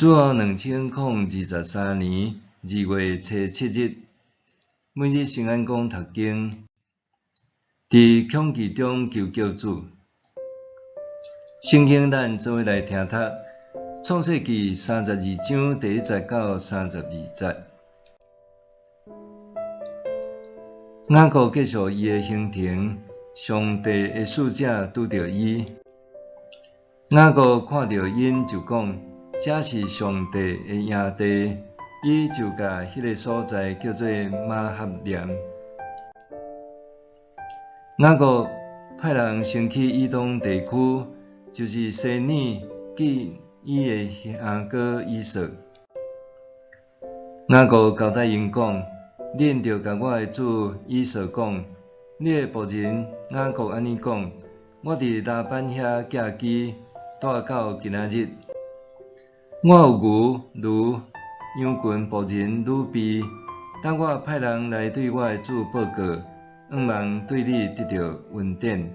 主後2023年2月初7日，每日聖安講讀經，佇恐懼中求救主。聖經咱做伙來聽讀《創世記》32章第1節到32節。雅各繼續伊的行程，上帝的使者拄著伊。雅各看著𪜶就講：這是上帝的營地。伊就共彼个所在叫做瑪哈念。雅各派人先去以東地區，就是西珥，見伊的兄哥以掃。雅各交代𪜶講：恁著共我的主以掃講，你的僕人雅各按呢講：我佇拉班遐寄居，蹛到今仔日。我有牛、驢、羊群、僕人、女婢，等我派人來對我的主報告，向望對你得著恩典。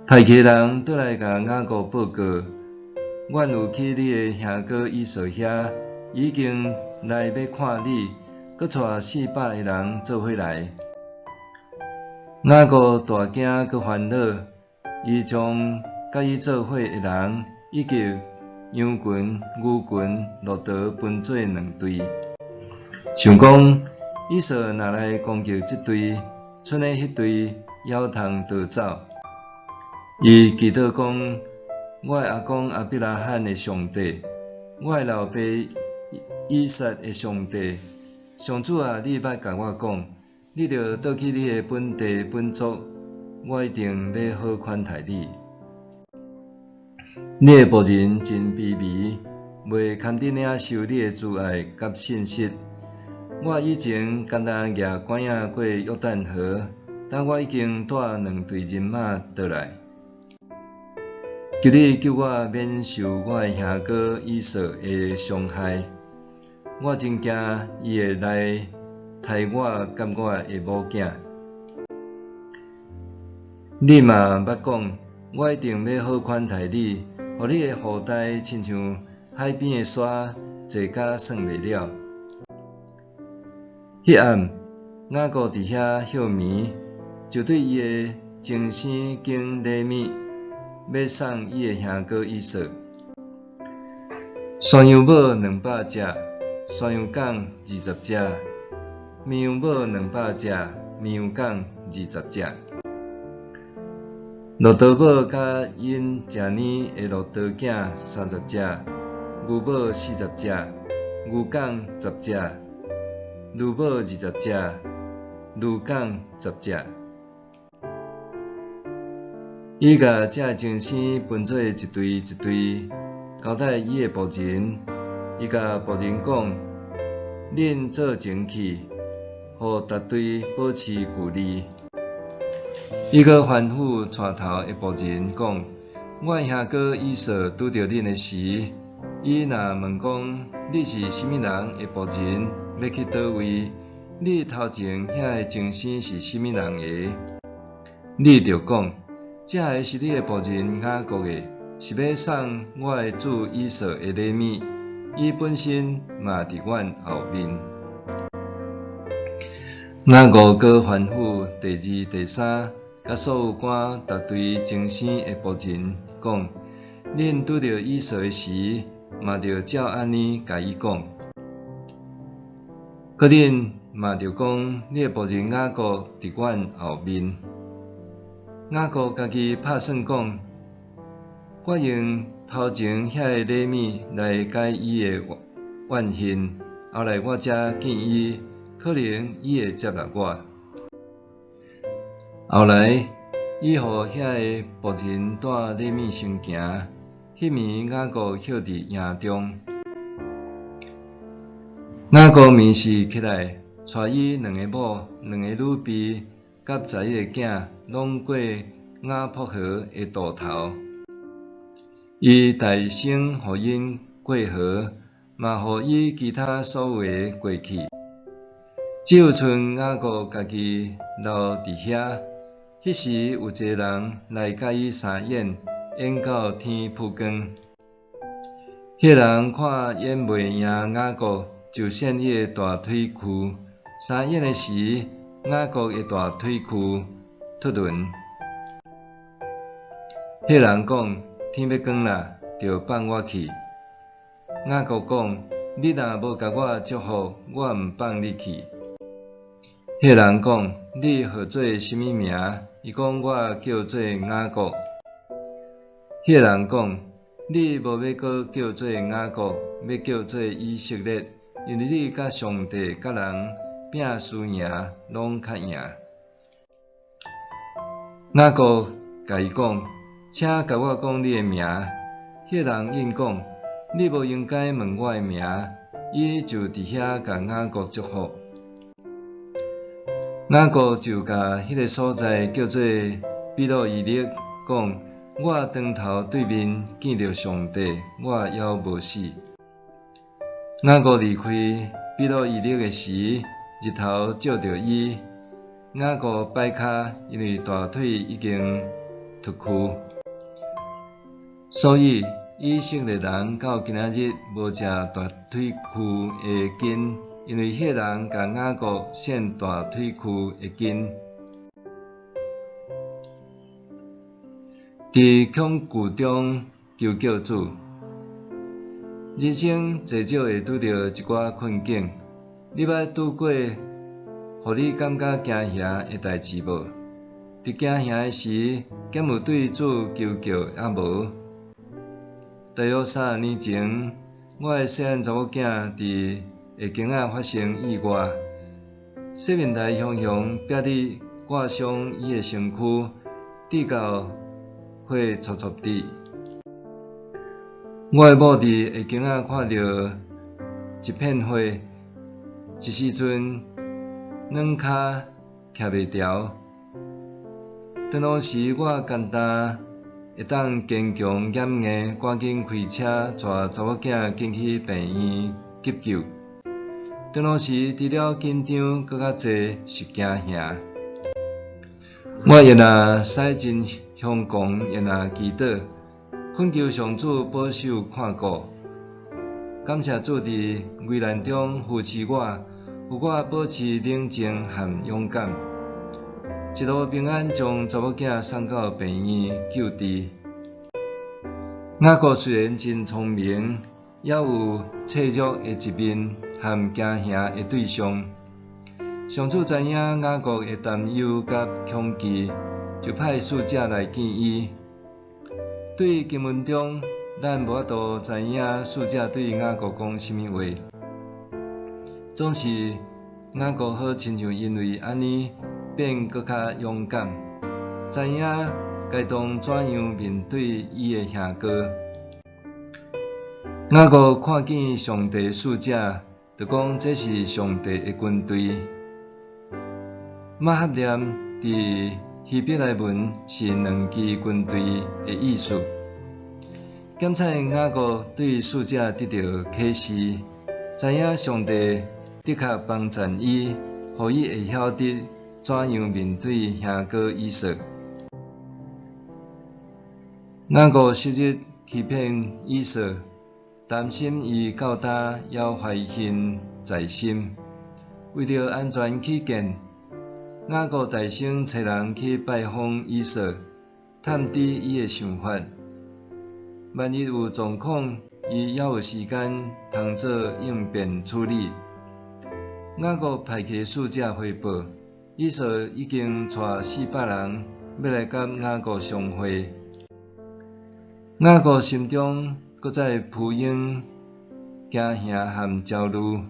派去的人倒來共雅各報告：阮有去你的兄哥以掃遐，伊已經來欲看你，閣帶400个人做伙來。雅各大驚閣煩惱，伊將佮伊做伙的人以及羊群、牛群、駱駝分做兩隊，想講以掃若來攻擊這隊，賰的彼隊猶通逃走。伊祈禱講：我的阿公亞伯拉罕的上帝，我的老爸以撒的上帝，上主啊，你捌共我講，你著倒去你的本地本族，我一定欲好款待你。你的僕人真卑微，袂堪得領受你的慈愛佮信實。我以前干焦舉拐仔過約旦河，但我已經帶兩隊人馬倒來。求你救我免受我的兄哥以掃的傷害，我真驚伊會來刣我佮我的某囝。你嘛捌講，我一定欲好款待你，予你的後代親像海邊的沙，濟甲算袂了。彼暗，雅各佇遐歇眠，就對伊的親生揀禮物，欲送伊的兄哥以掃。山羊母200隻，山羊犅20隻，綿羊母200隻，綿羊犅20隻。駱駝母佮𪜶食奶的駱駝囝30隻，牛母40隻，牛犅10隻，驢母20隻，驢犅10隻。伊共這个親生分做一隊一隊，交代伊的僕人。伊共僕人講：恁做前去，予逐隊保持距離。伊閣吩咐帶頭的僕人講：我的兄哥以掃拄著恁的時，伊若問講你是啥物人的僕人，欲去佗位？你頭前遐个親生是啥物人的？你著講：這个是你的僕人雅各的，是欲送我的主以掃的禮物。伊本身嘛佇阮後面。雅各閣吩咐第二、第三，佮所有官逐隊親生的僕人講：恁拄著以掃的時，嘛著照按呢共伊講。閣恁嘛著講，你的僕人雅各佇阮後面。雅各家己拍算講：我用頭前遐个禮物來解伊的怨恨，後來我才見伊，可能伊會接納我。後來，伊予遐個僕人帶禮物先行。彼暝雅各歇佇營中。雅各暝時起來，帶伊兩个某、兩個女婢，佮11个囝，攏過雅博河的渡頭。伊大聲予𪜶過河，嘛予伊其他所有的過去。只有賰雅各家己留佇遐。彼時有一個人來佮伊相演，演到天曝光。彼彼人看演袂贏雅各，就獻伊的大腿趺。相演的時，雅各的大腿趺脫輪。彼人講：天欲光啦，著放我去。雅各講：你若無共我祝福，我毋放你去。彼人講：你號做啥物名？伊講：我叫做雅各。彼人講：你無欲閣叫做雅各，欲叫做以色列，因為你佮上帝佮人拚輸贏攏較贏。雅各共伊講：請共我講你的名。彼人應講：你無應該問我的名。伊就佇遐共雅各祝福。雅各就共彼个所在叫做比努伊勒，講：我當頭對面見著上帝，我猶無死。雅各離開比努伊勒的時，日頭照著伊，雅各擺跤，因為大腿已經脫趺。所以以色列人到今仔日無食大腿趺的筋，因為彼人共雅各獻大腿趺的筋。佇恐懼中求叫主，人生濟少會拄著一寡困境，你捌拄過予你感覺驚嚇的代誌無？佇驚嚇的時，敢有對主求叫抑無？大約3年前，我的細漢查某囝佇下間仔發生意外，洗面台雄雄壁裡割傷伊的身軀，致到血戳戳滴。我的某佇下間仔看著一片血，一時陣軟跤徛袂牢。當時我簡單會當堅強掩硬，趕緊開車帶查某囝進去病院急救。當時除了緊張，閣較濟是驚嚇。我會若使真兇狂，會若祈禱，懇求上主保守看顧。感謝主佇危難中扶持我，予我保持冷靜和勇敢，一路平安將查某囝送到病院救治。雅各雖然真聰明，也有脆弱的一面和驚嚇的對象。上主知影雅各的擔憂佮恐懼，就派使者來見伊。對經文中，咱無法度知影使者對雅各講啥物話。總是雅各好親像因為按呢變閣較勇敢，知影該當怎樣面對伊的兄哥。雅各看見上帝使者，就講這是上帝的軍隊。瑪哈念佇希伯來文是兩支軍隊的意思。檢採雅各對使者得著啟示，知影上帝的確幫贊伊，予伊會曉得怎樣面對兄哥以掃。雅各昔日欺騙以掃，擔心伊到今猶懷恨在心，為著安全起見，雅各大聲差人去拜訪以掃，探知伊的想法。萬一有狀況，伊猶有時間通做應變處理。雅各派去使者回報，以掃已經帶400人欲來佮雅各相會。雅各心中閣再浮湧驚嚇和焦慮，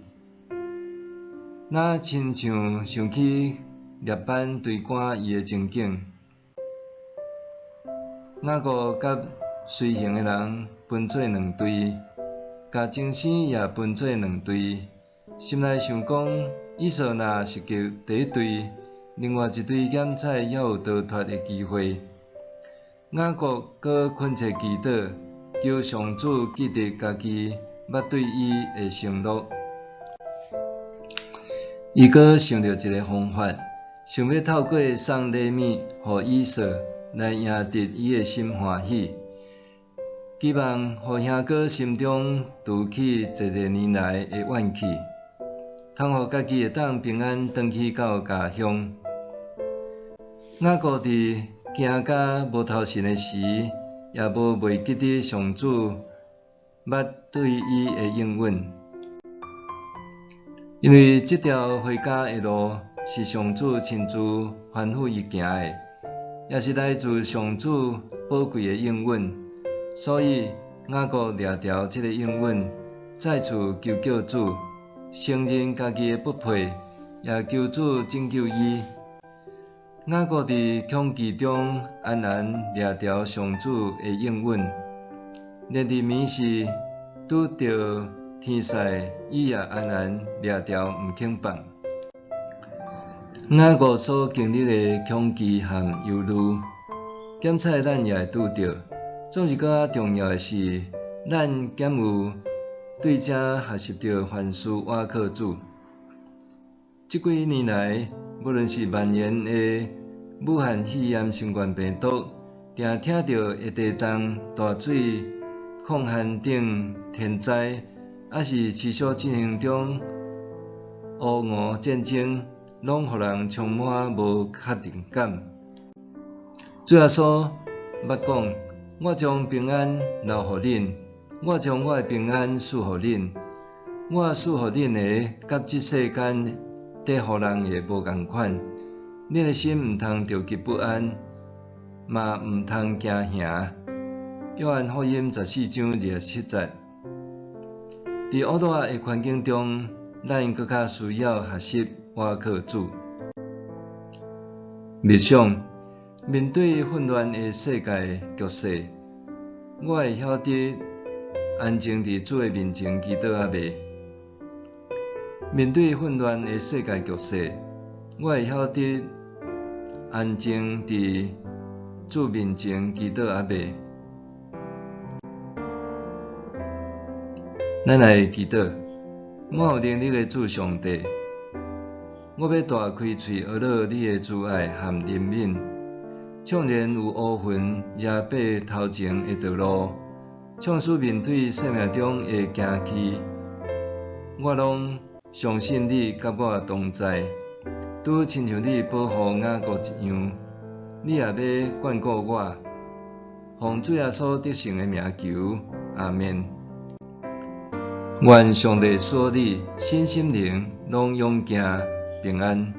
若親像想起拉班追趕伊的情景。雅各佮隨行的人分做兩隊，共精生也分做兩隊。心內想講，以掃若襲擊第一隊，另外一隊減菜猶有逃脫的機會。雅各閣懇切祈禱，求上主記得家己捌對伊的承諾。伊閣想著一个方法，想欲透過送禮物予以掃來贏得伊的心歡喜。期望予兄哥心中除去濟濟年來的怨氣，通予家己會當平安轉去到家鄉。雅各佇驚甲無頭神的時，也無袂記得上主捌對伊的應允，因為這條回家的路是上主親自吩咐伊行的，也是來自上主寶貴的應允，所以雅各掠牢這个應允，再次求叫主承認家己的不配，也求主拯救伊。雅各佇恐懼中安然掠牢上主的應允，連佇暝時拄著天使，伊也安然掠牢毋肯放。雅各所經歷的恐懼和憂慮，檢採咱也會拄著。總是閣較重要的是，咱敢有對這學習著凡事倚靠主。這幾年來，無論是蔓延的武漢肺炎新冠病毒，定聽著的地震、大水、礦旱等天災，抑是持續進行中烏俄戰爭，攏予人充滿無確定感。主耶穌捌講：我將平安留予恁，我將我的平安賜予恁。我賜予恁的，佮這世間佇予人的無仝款。恁的心毋通著急不安，嘛毋通驚嚇。約翰福音14章27節。佇惡劣的環境中，咱閣較需要學習倚靠主。默想，面對混亂的世界局勢，我會曉得安靜佇主的面前祈禱抑未？面對混亂的世界局勢，我會曉得安靜佇主面前祈禱抑未？咱來祈禱，滿有能力的主上帝，我欲大開喙呵咾你的慈愛和憐憫，縱然有烏雲遮蔽頭前的道路，縱使面對生命中的驚奇，我攏相信你佮我同在，拄親像你保護雅各一樣，你也欲眷顧我。奉主耶穌得勝的名求，阿們。願上帝賜予你身心靈攏勇健平安。